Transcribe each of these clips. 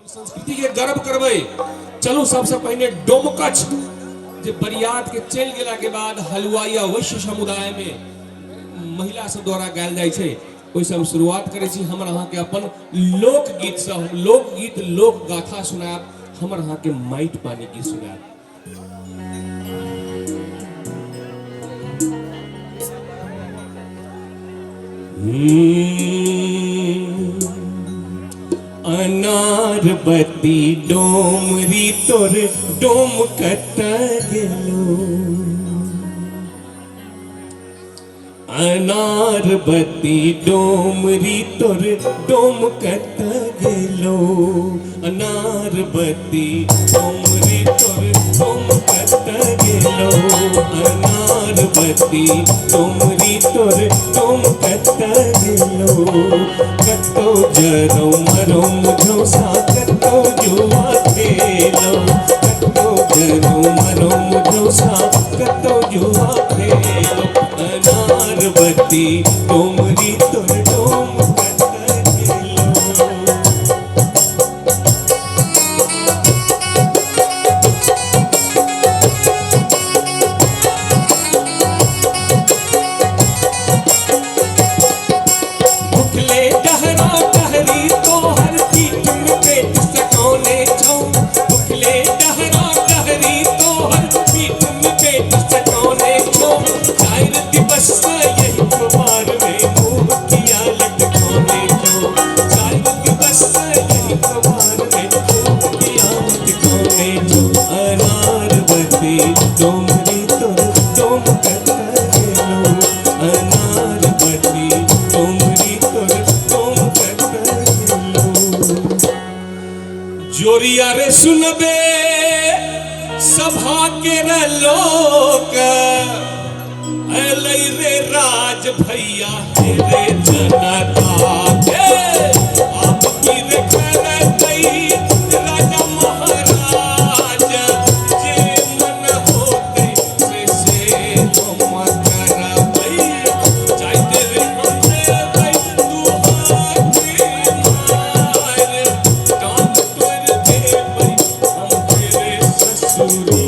संस्कृति के गर्व करबै। चलू, सबसे पहिने डोमकछ, जे बरियात के चलि गेला के बाद हलुआई या वैश्य समुदाय में महिला सब द्वारा गायल जाइ छै, ओहिसँ हम शुरुआत करै छी। हमर अहाँके अपन लोकगीतसँ हम लोकगीत, लोक गाथा सुनायब। हमर अहाँके माटि पानि गीत सुनायब। अनार बत्ती डोमरी तोर डोम कत गेलो, अनार बत्ती डोमरी तोर डोम कत गेलो, अनार बत्ती डोमरी तोर डोम कत गेलो, अनार बत्ती डोमरी तोर डोम कत गेलो। कतो जरो मरो मुझौसा, कतो जुआ खेलो, कतो जरो मरो मुझौसा, कतो जुआ खेलो, अनार बत्ती डोमरी तोर डोम कत गेलो। भुखले डहरा डहरी तोहर पीठ में पेट सटौने छौ, भुखले डहरा डहरी तोहर पीठ में पेट सटौने छौ, चारि दिवस से यही कुमार में मुँह किया लटकौने छौ, चारि दिवस से यही कुमार में मुँह किया लटकौने छौ, अनार बती डोमरी तोर डोम कत गेलो, अनार बती डोमरी तोर डोम कत गेलो। जोरिया रे सुनबे सभा के रे लोक, अलै रे राज भैया हे रे जनता के, आप की रे करतई राजा महाराज, जे मन होतै से से हम करबै, जाइते रे हम देबै तू हाथ मार, टांग तोड़ि देबै हम तेरे ससुरी।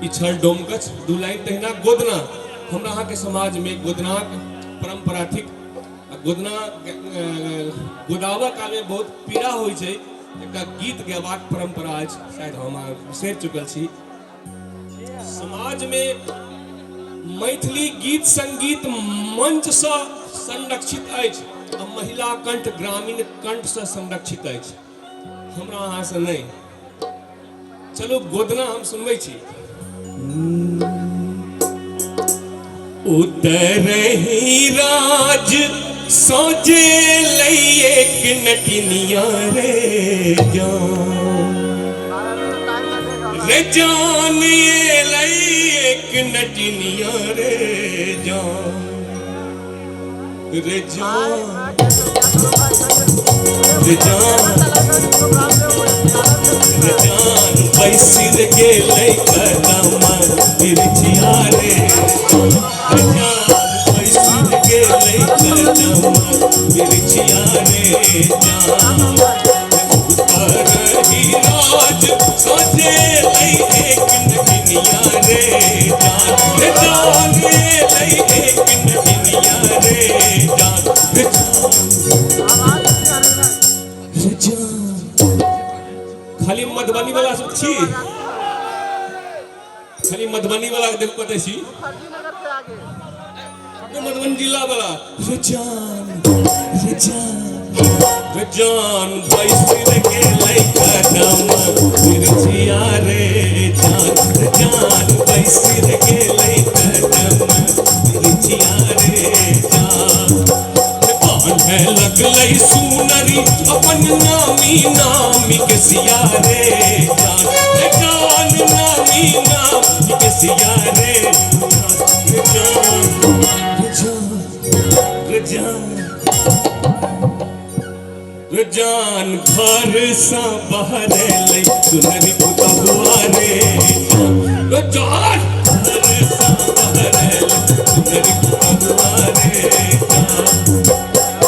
ई छल डोमकछ, दू लाइन। तहिना गोदना। हमरा अहाँके समाजमे गोदनाक परम्परा थिक आ गोदना गोदाबऽ कालमे बहुत पीड़ा होइ छै, एकटा गीत गयबाक परम्परा अछि, शायद हम अहाँ बिसरि चुकल छी। समाजमे मैथिली गीत संगीत मंचसँ संरक्षित अछि आ महिला कंठ ग्रामीण कंठसँ संरक्षित अछि, हमरा अहाँसँ नहि। चलू, गोदना हम सुनबै छी। उतरही राज सोजे लई एक नटिनिया रे जान, रे जान ये लई एक नटिनिया रे जान, रे जान, रे जान, रे जान, बैसिर गेलै कदम बिरछिया रे रे जान, बैसिर गेलै कदम बिरछिया रे जान। उतरही राज सजे लै एक नगिनिया रे जान, रे जान लै एक नगिनिया रे जान, रे जान, रे जान। खाली मधुबनी वाला सब छी, खाली मधुबनी वाला के देखू कतै छी, मधुबनी जिला वाला। रे जान, रे जान, रे जान, बैसिर गेलै कदम बिरछिया रे जान, रे जान, बैसिर गेलै कदम बिरछिया रे जान। बान्हे लगलै सुनरी अपन नामी नामी के सिया रे जान, रे जान, नामी नामी के सिया रे जान, रे जान, रे जान, रे जान, रे जान, घर सँ बहरेलै सुनरी पुतहुआ रे जान, रे जान, घर सँ बहरेलै सुनरी पुतहुआ रे जान।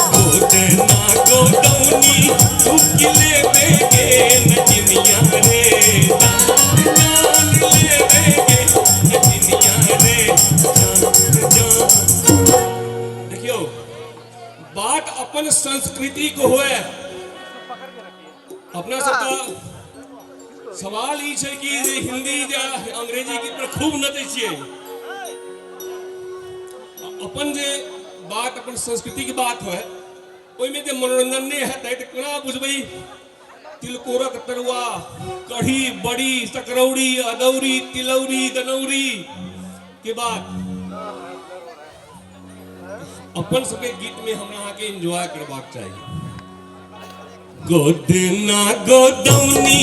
गोदना गोदौनी तू अपन संस्कृतिके हुए। अपना सबके सवाल ई छै कि जे हिंदी या अंग्रेजी गीत पर खूब नचै छियै, अपन जे बात अपन संस्कृतिके बात होय ओहिमे जे मनोरंजन नहि हेतै तऽ कोना बुझबै? तिलकोरक तरुआ, कढ़ी, बड़ी, सकरौड़ी, अदौरी, तिलौरी, दनौरी के बात अपन सबके गीत में हमरा अहाँके एंजॉय करबाक चाही। गोदना गोदौनी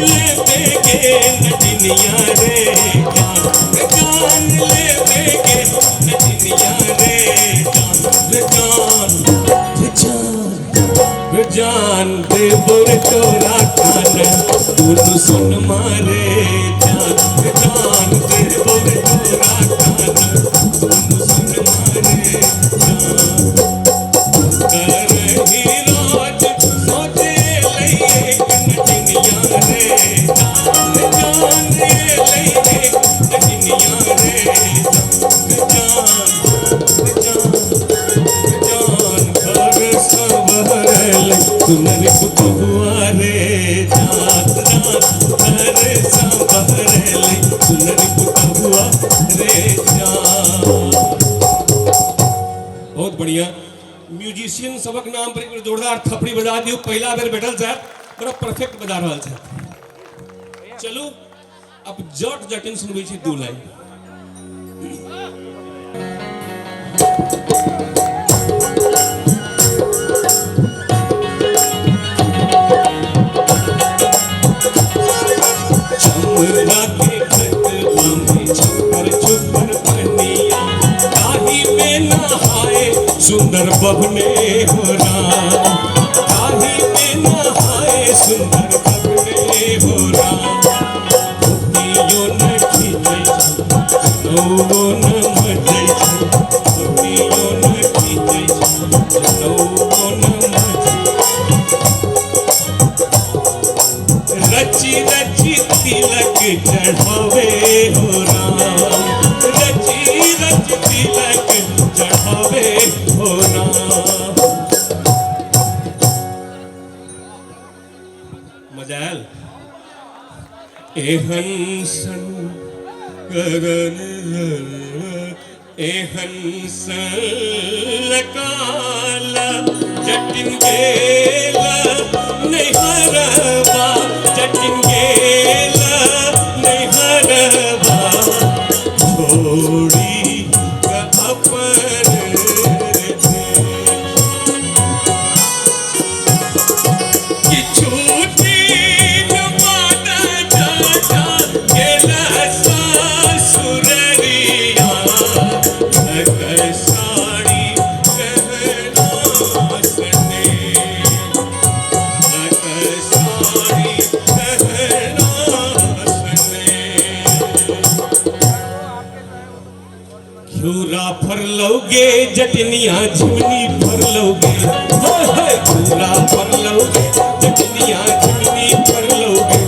ले बेगे नटिनिया रे जान, जान ले बेगे नटिनिया रे जान, रे जान, रे जान, रे जान देबो रे तोरा कान दुनु सुन मारे जान, रे जान देबो रे तोरा कान दुनु सुन मारे जान। करही राज सोचे लई एक नटिनिया रे जान, जान लई एक नटिनिया रे जान, जान, जान घर संवरल सुनर पुतहुआ रे जान, जान घर संवरल सुनर पुतहुआ रे जान। बहुत बढ़िया म्यूजिशियन सबक नाम पर एक जोरदार थपड़ी बजा दियौ। पहिला बेर बैठल छथि, बड़ा परफेक्ट बजा रहल छथि। चलू अब जट जटिन सुनबै छी दू लाइन। चमड़ा के खतवा में छप्पर छुपर पनिया, ताही में नहाए सुंदर बबने हो राम, ताही में नहाए सुंदर बबने हो राम। धोतियो न खींचै छै, जनउओ न मजै छै, धोतियो न खींचै छै, जनउओ न मजै। रची रची तिलक चढ़ावे हो राम, रची रच तिलक चढ़ावे हो राम। मजा आयल? एहन सन करन एहन सन काला जटिन गेल नैहरबा, जटिन गेल नैहरबा, छोड़ी के अपन रे किछु दिन बाद चाचा गेल ससुररिया, लग साड़ी गहना सने, लग साड़ी गहना सने। घिउरा फरलौगे जटनिया झिमनी फरलौगे, घिउरा फरलौगे जटनिया झिमनी फरलौगे,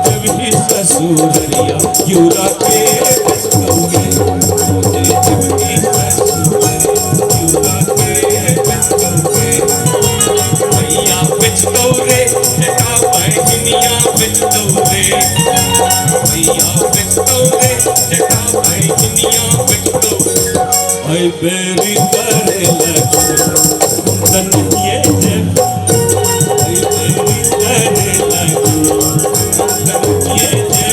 जब ही ससुररिया घिउरा के बेचलौगे, जब ही ससुररिया घिउरा के बेचलौगे। भैया बेचतौ रे जटा बहिनिया बेचतौ रे, भैया बेचतौ रे जटा बहिनिया बेचतौ। ऐ बेरी करे लगो तनिए जे, ऐ बेरी करे लगो तनिए जे।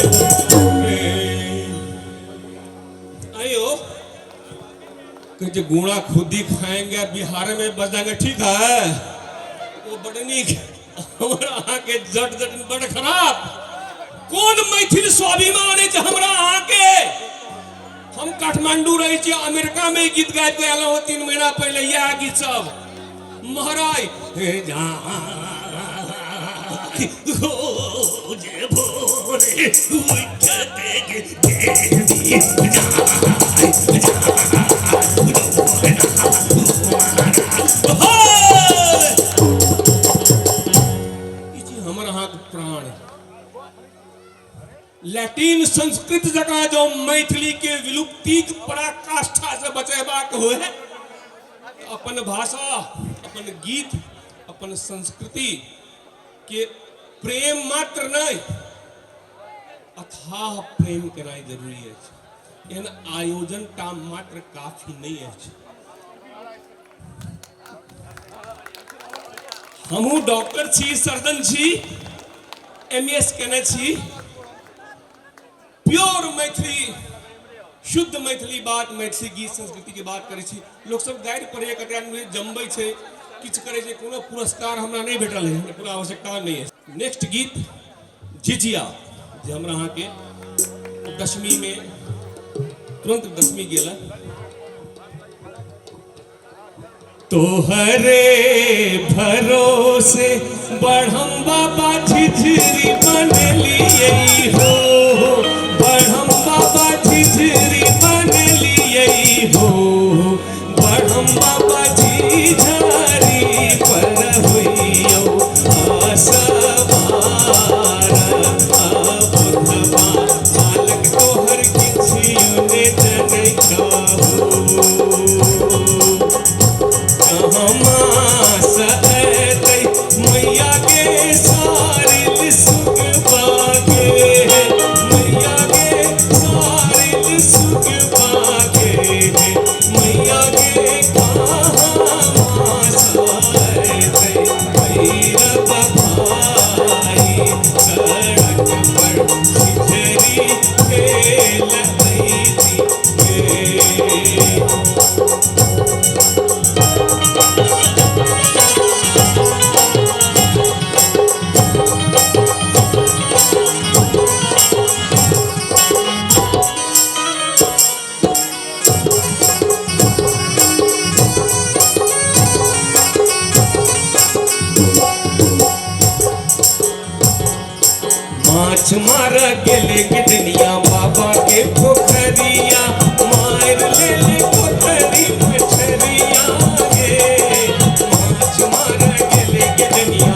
आयो कि जे गुणा खुद ही खाएंगे बिहार में बस जाएंगे, ठीक है वो बड़ नीक। हमरा अहाँके जट जटिन बड़ खराब। कोन मैथिल स्वाभिमान अछि हमरा अहाँके? हम काठमांडू रहै छी, अमेरिका में गीत गाबि कऽ एलहुँ 3 महीना पहिले इएह गीत सब। महाराज हे जा जे भोरे उठते गे देवी जाय ई छी हमर अहाँके प्राण। लैटिन संस्कृत जकाँ जो मैथिली के विलुप्तिक पराकाष्ठा से बचेबाक होए तऽ अपन अपन भाषा, अपन गीत, अपन संस्कृति के प्रेम मात्र नहि, अथाह प्रेम केनाइ जरूरी अछि। एहन आयोजन टा मात्र काफी नहि अछि। हमहूँ डॉक्टर छी, सर्जन छी, एम एस केने छी। प्योर मैथिली, शुद्ध मैथिली बात, मैथिली गीत संस्कृति के बात करै छी। लोक सब गारि पढ़ैए, कते आदमी जमबै छै, किछु करै छै। कोनो पुरस्कार हमरा नहि भेटल है, हमरा कोनो आवश्यकता नहि है। नेक्स्ट गीत झिझिया, जे हमरा अहाँके दशमी में तुरंत दशमी गेल। तोहरे भरोसे बढ़म बाबा झिझरी बनलियै हो, बढ़म बाबा झिझरी बनलियै हो, बढ़म बाबा झिझरी पर होइयौ असवार। अबुधबा बालक तोहर किछियो ने जनै छौ, मैया के सारिल सुख पागे, मैया के सारिल सुख पागे, मैया के भैरव भाई सड़क पर खिचड़ी खेल। माछ मार गेले गिडनिया बाबा के पोखरिया, मार ले ले पोखरी मछरिया गे। माछ मार गेले गिडनिया,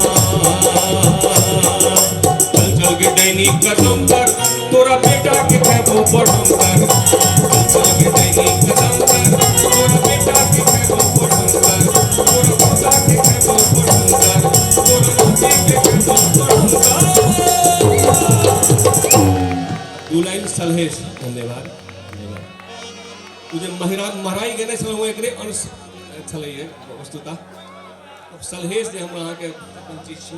चल चल गिडनी कदम पर, तोरा बेटा के खेबो बड़म कर। चल चल गिडनी कदम पर, तोरा बेटा के खेबो बड़म कर, तोरा पोता के खेबो बड़म कर, तोरा नाती के खेबो बड़म कर। दू लाइन सलहेश। धन्यवाद, धन्यवाद। ओ जे महिरा महराइ गेने छलहुँ, एकरे अंश छलैए वस्तुतः। अब सलहेश जे हमरा अहाँके अपन चीज छी।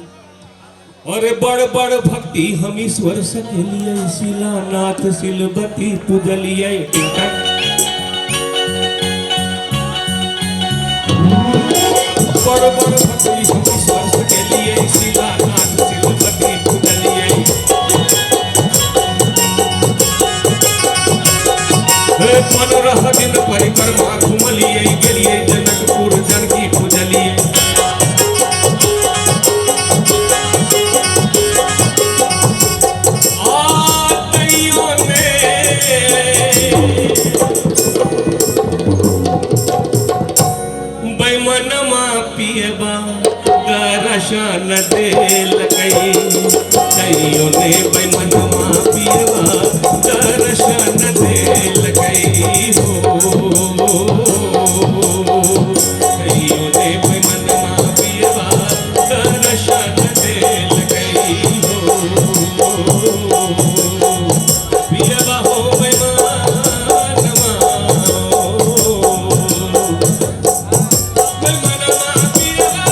अरे बड़ बड़ भक्ति हम ईश्वर सकेलियै, शिलानाथ शिलबती पूजलियै। बड़ बड़ भक्ति हम ईश्वर सकेलियै, शिलानाथ शिलबती पूजलियै। हे 15 दिन परिक्रमा घुमलियै, गेलियै जनकपुर जानकी पूजलियै। आ तैयो ने बैमनमा पियबा दर्शन देलकै, तैयो ने बैमनमा पियबा दर्शन देलकै हो, तैयो ने बैमनमा पियबा दर्शन देलकै हो, पियबा हो बैमनमा, बैमनमा पियबा।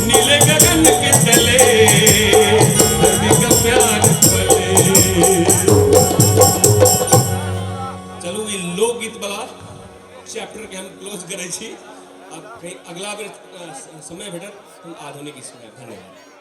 नीले गगन के तले धरती का प्यार पले। चलू, ई लोकगीत वाला चैप्टर के हम क्लोज करै छी। आब कहीं अगला बेर समय भेटत, हम आधुनिक गीत सुनायब। धन्यवाद।